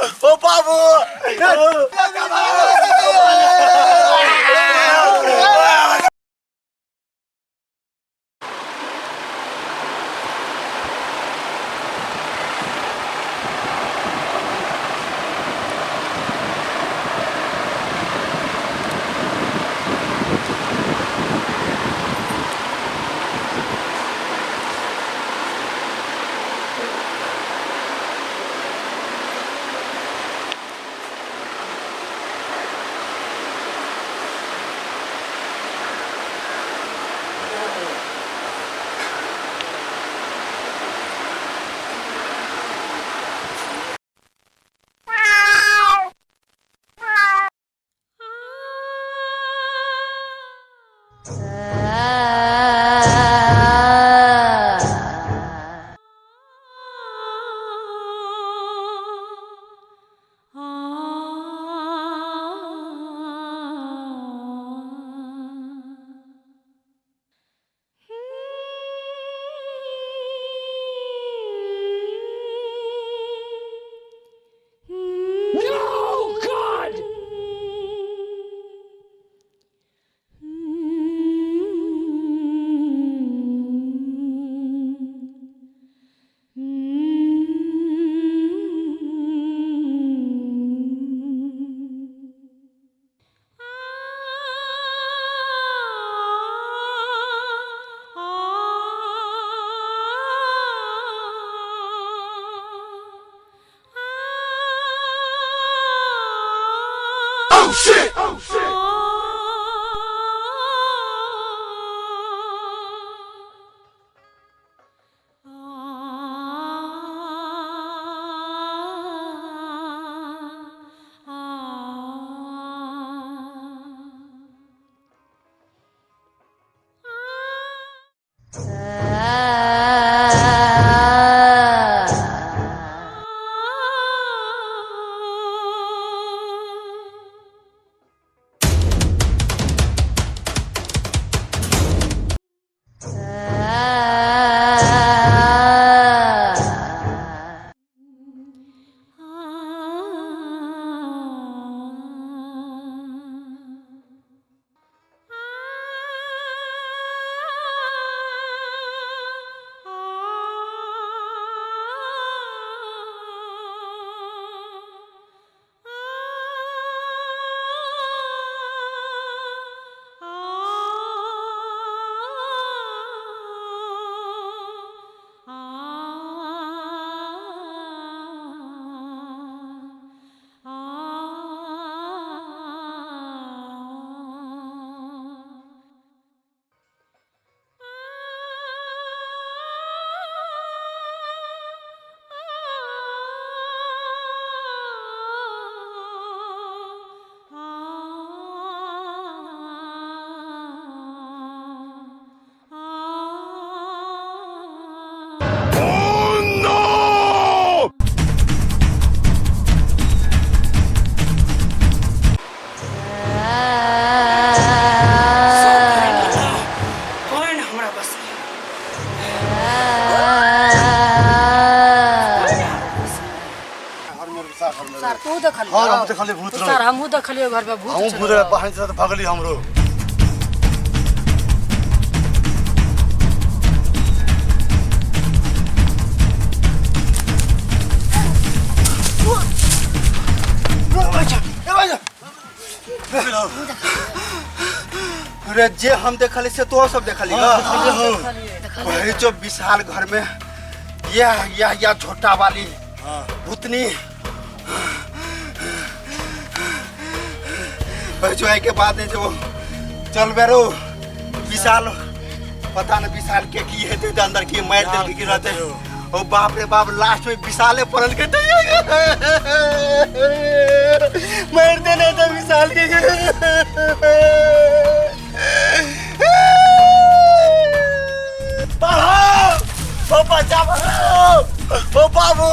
ओ बाबू। No, God! Oh shit! Oh shit! Oh no! कोई न हमरा बस सर तू देखल हाँ, हम देखलियै भूत सर हमहूँ देखलियै घर में भूत हमहूँ छलै। भूत रहे पहाड़ी से भगली हमरो। अरे जे हम देखली से तो सब देखली ना। वही जो विशाल घर में यह यह झोटा वाली भूतनी वही जो है के बाद है जो चल बेरो विशाल पता न विशाल के की हेतै तऽ अंदर की मारि देलकै की रहतै। ओ बाप रे बाप, लास्ट में विशाले पड़ल के मारि देने थे विशाल के। ओ बचा, ओ बाबू।